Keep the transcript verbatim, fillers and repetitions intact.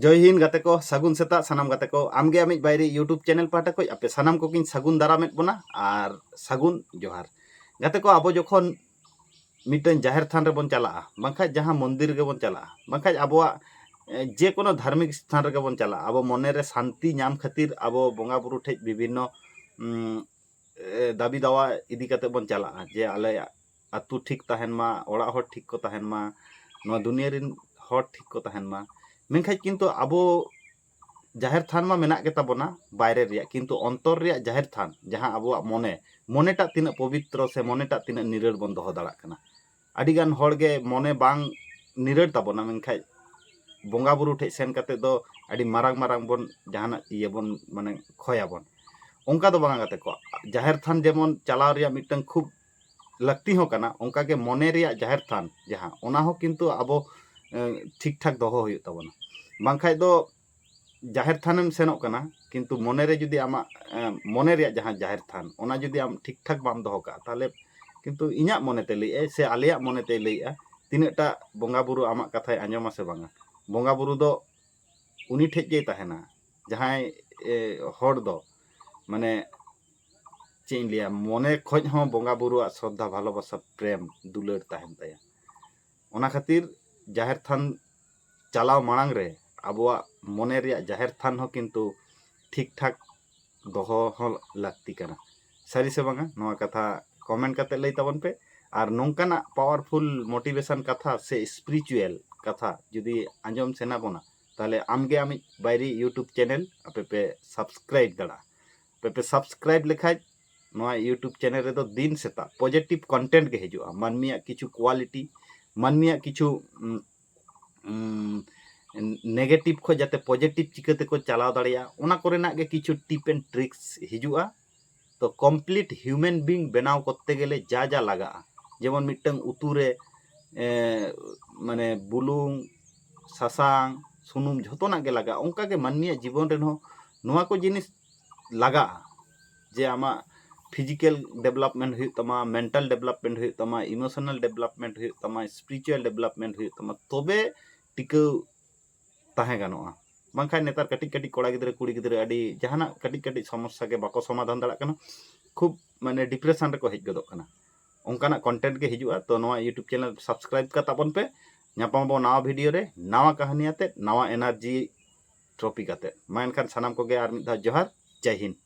ᱡᱚᱭ ᱦᱤᱱᱫ ᱜᱟᱛᱮ ᱠᱚ, ᱥᱟᱹᱜᱩᱱ ᱥᱮᱛᱟᱜ ᱥᱟᱱᱟᱢ ᱜᱟᱛᱮ ᱠᱚ᱾ ᱟᱢᱜᱮ ᱟᱢᱤᱡ ᱵᱟᱭᱨᱤ YouTube ᱪᱮᱱᱮᱞ ᱯᱟᱦᱴᱟ ᱠᱷᱚᱱ ᱟᱯᱮ ᱥᱟᱱᱟᱢ ᱠᱚᱜᱮᱧ ᱥᱟᱹᱜᱩᱱ ᱫᱟᱨᱟᱢᱮᱫ ᱵᱚᱱᱟ ᱟᱨ ᱥᱟᱹᱜᱩᱱ ᱡᱚᱦᱟᱨ᱾ ᱜᱟᱛᱮ ᱠᱚ, ᱟᱵᱚ ᱡᱚᱠᱷᱚᱱ ᱢᱤᱫᱴᱟᱝ ᱡᱟᱦᱮᱨ ᱛᱷᱟᱱ ᱨᱮᱵᱚᱱ ᱪᱟᱞᱟᱜᱼᱟ, ᱵᱟᱝᱠᱷᱟᱡ ᱡᱟᱦᱟᱸ ᱢᱚᱱᱫᱤᱨ ᱨᱮᱜᱮ ᱵᱚᱱ ᱪᱟᱞᱟᱜᱼᱟ, ᱵᱟᱝᱠᱷᱟᱡ ᱟᱵᱚᱣᱟᱜ ᱮ, ᱡᱮᱠᱳᱱᱳ ᱫᱷᱟᱨᱢᱤᱠ ᱥᱛᱷᱟᱱ ᱨᱮᱜᱮ ᱵᱚᱱ ᱪᱟᱞᱟᱜᱼᱟ, ᱟᱵᱚ ᱢᱚᱱᱮᱨᱮ ᱥᱟᱱᱛᱤ ᱧᱟᱢ ᱠᱷᱟᱹᱛᱤᱨ ᱟᱵᱚ ᱵᱚᱸᱜᱟ ᱵᱩᱨᱩ ᱴᱷᱮᱡ ᱵᱤᱵᱷᱤᱱᱱᱚ ᱩᱢ, ᱮ, ᱫᱟᱵᱤ ᱫᱟᱣᱟ ᱤᱫᱤ ᱠᱟᱛᱮ ᱵᱚᱱ ᱪᱟᱞᱟᱜᱼᱟ ᱡᱮ ᱟᱞᱮᱭᱟᱜ ᱟᱹᱛᱩ ᱴᱷᱤᱠ ᱛᱟᱦᱮᱱ ᱢᱟ, ᱚᱲᱟᱜ ᱦᱚᱲ ᱴᱷᱤᱠ ᱠᱚ ᱛᱟᱦᱮᱱ ᱢᱟ, ᱱᱚᱣᱟ ᱫᱩᱱᱤᱭᱟᱹ ᱨᱮᱱ ᱦᱚᱲ ᱴᱷᱤᱠ ᱠᱚ ᱛᱟᱦᱮᱱ ᱢᱟ᱾ ᱢᱮᱱᱠᱷᱟᱡ ᱠᱤᱱᱛᱩ ᱟᱵᱚ ᱡᱟᱦᱮᱨ ᱛᱷᱟᱱ ᱢᱟ ᱢᱮᱱᱟᱜ ᱜᱮᱛᱟ ᱵᱚᱱᱟ ᱵᱟᱭᱨᱮ ᱨᱮᱭᱟᱜ, ᱠᱤᱱᱛᱩ ᱚᱱᱛᱚᱨ ᱨᱮᱭᱟᱜ ᱡᱟᱦᱮᱨ ᱛᱷᱟᱱ, ᱡᱟᱦᱟᱸ ᱟᱵᱚᱣᱟᱜ ᱢᱚᱱᱮ, ᱢᱚᱱᱮᱴᱟᱜ ᱛᱤᱱᱟᱹᱜ ᱯᱚᱵᱤᱛᱨᱚ ᱥᱮ ᱢᱚᱱᱮᱴᱟᱜ ᱛᱤᱱᱟᱹᱜ ᱱᱤᱨᱟᱹᱲ ᱵᱚᱱ ᱫᱚᱦᱚ ᱫᱟᱲᱮᱭᱟᱜ ᱠᱟᱱᱟ᱾ ᱟᱹᱰᱤᱜᱟᱱ ᱦᱚᱲᱜᱮ ᱢᱚᱱᱮ ᱵᱟᱝ ᱱᱤᱨᱟᱹᱲ ᱛᱟᱵᱚᱱᱟ, ᱢᱮᱱᱠᱷᱟᱡ ᱵᱚᱸᱜᱟ ᱵᱩᱨᱩ ᱴᱷᱮᱡ ᱥᱮᱱ ᱠᱟᱛᱮ ᱫᱚ ᱟᱹᱰᱤ ᱢᱟᱨᱟᱝ ᱢᱟᱨᱟᱝ ᱵᱚᱱ ᱡᱟᱦᱟᱱᱟᱜ ᱤᱭᱟᱹ ᱵᱚᱱ ᱢᱟᱱᱮ ᱠᱷᱚᱭᱟᱵᱚᱱ᱾ ᱚᱱᱠᱟ ᱫᱚ ᱵᱟᱝᱟ ᱜᱟᱛᱮ ᱠᱚ, ᱡᱟᱦᱮᱨ ᱛᱷᱟᱱ ᱡᱮᱢᱚᱱ ᱪᱟᱞᱟᱣ ᱨᱮᱭᱟᱜ ᱢᱤᱫᱴᱟᱝ ᱠᱷᱩᱵ ᱞᱟᱹᱠᱛᱤ ᱦᱚᱸ ᱠᱟᱱᱟ, ᱚᱱᱠᱟᱜᱮ ᱢᱚᱱᱮ ᱨᱮᱭᱟᱜ ᱡᱟᱦᱮᱨ ᱛᱷᱟᱱ ᱡᱟᱦᱟᱸ, ᱚᱱᱟ ᱦᱚᱸ ᱠᱤᱱᱛᱩ ᱟᱵᱚ ᱮ, ᱴᱷᱤᱠ ᱴᱷᱟᱠ ᱫᱚᱦᱚ ᱦᱩᱭᱩᱜ ᱛᱟᱵᱚᱱᱟ᱾ ᱵᱟᱝᱠᱷᱟᱡ ᱫᱚ ᱡᱟᱦᱮᱨ ᱛᱷᱟᱱᱮᱢ ᱥᱮᱱᱚᱜ ᱠᱟᱱᱟ, ᱠᱤᱱᱛᱩ ᱢᱚᱱᱮᱨᱮ ᱡᱩᱫᱤ ᱟᱢᱟᱜ ᱮ, ᱢᱚᱱᱮ ᱨᱮᱭᱟᱜ ᱡᱟᱦᱟᱸ ᱡᱟᱦᱮᱨ ᱛᱷᱟᱱ, ᱚᱱᱟ ᱡᱩᱫᱤ ᱟᱢ ᱴᱷᱤᱠ ᱴᱷᱟᱠ ᱵᱟᱢ ᱫᱚᱦᱚ ᱠᱟᱜᱼᱟ, ᱛᱟᱦᱚᱞᱮ ᱠᱤᱱᱛᱩ ᱤᱧᱟᱹᱜ ᱢᱚᱱᱮᱛᱮ ᱞᱟᱹᱭᱮᱫᱼᱟᱭ ᱥᱮ ᱟᱞᱮᱭᱟᱜ ᱢᱚᱱᱮᱛᱮᱭ ᱞᱟᱹᱭᱮᱫᱼᱟ, ᱛᱤᱱᱟᱹᱜ ᱴᱟ ᱵᱚᱸᱜᱟ ᱵᱩᱨᱩ ᱟᱢᱟᱜ ᱠᱟᱛᱷᱟᱭ ᱟᱸᱡᱚᱢᱟ ᱥᱮ ᱵᱟᱝᱟ᱾ ᱵᱚᱸᱜᱟ ᱵᱩᱨᱩ ᱫᱚ ᱩᱱᱤ ᱴᱷᱮᱡ ᱜᱮᱭ ᱛᱟᱦᱮᱱᱟ, ᱡᱟᱦᱟᱸᱭ ᱮ, ᱦᱚᱲ ᱫᱚ ᱢᱟᱱᱮ ᱪᱮᱫ ᱤᱧ ᱞᱟᱹᱭᱟ, ᱢᱚᱱᱮ ᱠᱷᱚᱡ ᱦᱚᱸ ᱵᱚᱸᱜᱟ ᱵᱩᱨᱩᱣᱟᱜ ᱥᱨᱚᱫᱷᱟ, ᱵᱷᱟᱞᱚᱵᱟᱥᱟ, ᱯᱨᱮᱢ, ᱫᱩᱞᱟᱹᱲ ᱛᱟᱦᱮᱱ ᱛᱟᱭᱟ᱾ ᱚᱱᱟ ᱠᱷᱟᱹᱛᱤᱨ ᱡᱟᱦᱮᱨ ᱛᱷᱟᱱ ᱪᱟᱞᱟᱣ ᱢᱟᱲᱟᱝ ᱨᱮ ᱟᱵᱚᱣᱟᱜ ᱢᱚᱱᱮ ᱨᱮᱭᱟᱜ ᱡᱟᱦᱮᱨ ᱛᱷᱟᱱ ᱦᱚᱸ ᱠᱤᱱᱛᱩ ᱴᱷᱤᱠ ᱴᱷᱟᱠ ᱫᱚᱦᱚ ᱦᱚᱸ ᱞᱟᱹᱠᱛᱤ ᱠᱟᱱᱟ᱾ ᱥᱟᱹᱨᱤ ᱥᱮ ᱵᱟᱝᱟ, ᱱᱚᱣᱟ ᱠᱟᱛᱷᱟ ᱠᱚᱢᱮᱱᱴ ᱠᱟᱛᱮ ᱞᱟᱹᱭ ᱛᱟᱵᱚᱱ ᱯᱮ᱾ ᱟᱨ ᱱᱚᱝᱠᱟᱱᱟᱜ ᱯᱟᱣᱟᱨᱯᱷᱩᱞ ᱢᱳᱴᱤᱵᱷᱮᱥᱚᱱ ᱠᱟᱛᱷᱟ ᱥᱮ ᱥᱯᱤᱨᱤᱪᱩᱭᱟᱞ ᱠᱟᱛᱷᱟ ᱡᱩᱫᱤ ᱟᱸᱡᱚᱢ ᱥᱟᱱᱟ ᱵᱚᱱᱟ, ᱛᱟᱦᱚᱞᱮ ᱟᱢᱜᱮ ᱟᱢᱤᱡ ᱵᱟᱭᱨᱤ YouTube ᱪᱮᱱᱮᱞ ᱟᱯᱮ ᱯᱮ ᱥᱟᱵᱥᱠᱨᱟᱭᱤᱵ ᱫᱟᱲᱮᱭᱟᱜᱼᱟ᱾ ᱟᱯᱮ ᱯᱮ ᱥᱟᱵᱥᱠᱨᱟᱭᱤᱵ ᱞᱮᱠᱷᱟᱡ ᱱᱚᱣᱟ YouTube ᱪᱮᱱᱮᱞ ᱨᱮᱫᱚ ᱫᱤᱱ ᱥᱮᱛᱟᱜ ᱯᱚᱡᱤᱴᱤᱵᱷ ᱠᱚᱱᱴᱮᱱᱴ ᱜᱮ ᱦᱤᱡᱩᱜᱼᱟ᱾ ᱢᱟᱹᱱᱢᱤᱭᱟᱜ ᱠᱤᱪᱷᱩ ᱠᱳᱣᱟᱞᱤᱴᱤ, ᱢᱟᱹᱱᱢᱤᱭᱟᱜ ᱠᱤᱪᱷᱩ ᱩᱢ, ᱩᱢ, ᱱᱮᱜᱮᱴᱤᱵᱷ ᱠᱷᱚᱡ ᱡᱟᱛᱮ ᱯᱚᱡᱤᱴᱤᱵᱷ ᱪᱤᱠᱟᱹ ᱛᱮᱠᱚ ᱪᱟᱞᱟᱣ ᱫᱟᱲᱮᱭᱟᱜᱼᱟ, ᱚᱱᱟ ᱠᱚᱨᱮᱱᱟᱜ ᱜᱮ ᱠᱤᱪᱷᱩ ᱴᱤᱯ ᱮᱱᱰ ᱴᱨᱤᱠᱥ ᱦᱤᱡᱩᱜᱼᱟ᱾ ᱛᱚ ᱠᱚᱢᱯᱞᱤᱴ ᱦᱤᱭᱩᱢᱮᱱ ᱵᱤᱝ ᱵᱮᱱᱟᱣ ᱠᱚᱨᱛᱮ ᱜᱮᱞᱮ ᱡᱟ ᱡᱟ ᱞᱟᱜᱟᱜᱼᱟ, ᱡᱮᱢᱚᱱ ᱢᱤᱫᱴᱟᱝ ᱩᱛᱩ ᱨᱮ ᱮ, ᱢᱟᱱᱮ ᱵᱩᱞᱩᱝ, ᱥᱟᱥᱟᱝ, ᱥᱩᱱᱩᱢ ᱡᱷᱚᱛᱚᱱᱟᱜ ᱜᱮ ᱞᱟᱜᱟᱜᱼᱟ, ᱚᱱᱠᱟᱜᱮ ᱢᱟᱹᱱᱢᱤᱭᱟᱜ ᱡᱤᱵᱚᱱ ᱨᱮᱦᱚᱸ ᱱᱚᱣᱟ ᱠᱚ ᱡᱤᱱᱤᱥ ᱞᱟᱜᱟᱜᱼᱟ᱾ ᱡᱮ ᱟᱢᱟᱜ ᱯᱷᱤᱡᱤᱠᱮᱞ ᱰᱮᱵᱷᱞᱚᱯᱢᱮᱱᱴ ᱦᱩᱭᱩᱜ ᱛᱟᱢᱟ, ᱢᱮᱱᱴᱟᱞ ᱰᱮᱵᱷᱞᱚᱯᱢᱮᱱᱴ ᱦᱩᱭᱩᱜ ᱛᱟᱢᱟ, ᱤᱢᱳᱥᱚᱱᱟᱞ ᱰᱮᱵᱷᱞᱚᱯᱢᱮᱱᱴ ᱦᱩᱭᱩᱜ ᱛᱟᱢᱟ, ᱥᱯᱤᱨᱤᱪᱩᱣᱟᱞ ᱰᱮᱵᱷᱞᱚᱯᱢᱮᱱᱴ ᱦᱩᱭᱩᱜ ᱛᱟᱢᱟ, ᱛᱚᱵᱮ ᱴᱤᱠᱟᱹᱣ ᱛᱟᱦᱮᱸ ᱜᱟᱱᱚᱜᱼᱟ᱾ ᱵᱟᱝᱠᱷᱟᱱ ᱱᱮᱛᱟᱨ ᱠᱟᱹᱴᱤᱡ ᱠᱟᱹᱴᱤᱡ ᱠᱚᱲᱟ ᱜᱤᱫᱽᱨᱟᱹ ᱠᱩᱲᱤ ᱜᱤᱫᱽᱨᱟᱹ ᱟᱹᱰᱤ ᱡᱟᱦᱟᱱᱟᱜ ᱠᱟᱹᱴᱤᱡ ᱠᱟᱹᱴᱤᱡ ᱥᱚᱢᱚᱥᱥᱟ ᱜᱮ ᱵᱟᱠᱚ ᱥᱚᱢᱟᱫᱷᱟᱱ ᱫᱟᱲᱮᱭᱟᱜ ᱠᱟᱱᱟ, ᱠᱷᱩᱵ ᱢᱟᱱᱮ ᱰᱤᱯᱨᱮᱥᱚᱱ ᱨᱮᱠᱚ ᱦᱮᱡ ᱜᱚᱫᱚᱜ ᱠᱟᱱᱟ᱾ ᱚᱱᱠᱟᱱᱟᱜ ᱠᱚᱱᱴᱮᱱᱴ ᱜᱮ ᱦᱤᱡᱩᱜᱼᱟ᱾ ᱛᱚ ᱱᱚᱣᱟ YouTube ᱪᱮᱱᱮᱞ ᱥᱟᱵᱥᱠᱨᱟᱭᱤᱵ ᱠᱟᱛᱟ ᱵᱚᱱ ᱯᱮ᱾ ᱧᱟᱯᱟᱢ ᱟᱵᱚᱱ ᱱᱟᱣᱟ ᱵᱷᱤᱰᱤᱭᱳ ᱨᱮ ᱱᱟᱣᱟ ᱠᱟᱹᱦᱱᱤ ᱟᱛᱮᱫ, ᱱᱟᱣᱟ ᱮᱱᱟᱨᱡᱤ ᱴᱚᱯᱤᱠ ᱟᱛᱮᱫ᱾ ᱢᱟ ᱮᱱᱠᱷᱟᱱ ᱥᱟᱱᱟᱢ ᱠᱚᱜᱮ ᱟᱨ ᱢᱤᱫ ᱫᱷᱟᱣ ᱡᱚᱦᱟᱨ, ᱡᱟᱭ ᱦᱤᱱᱫ᱾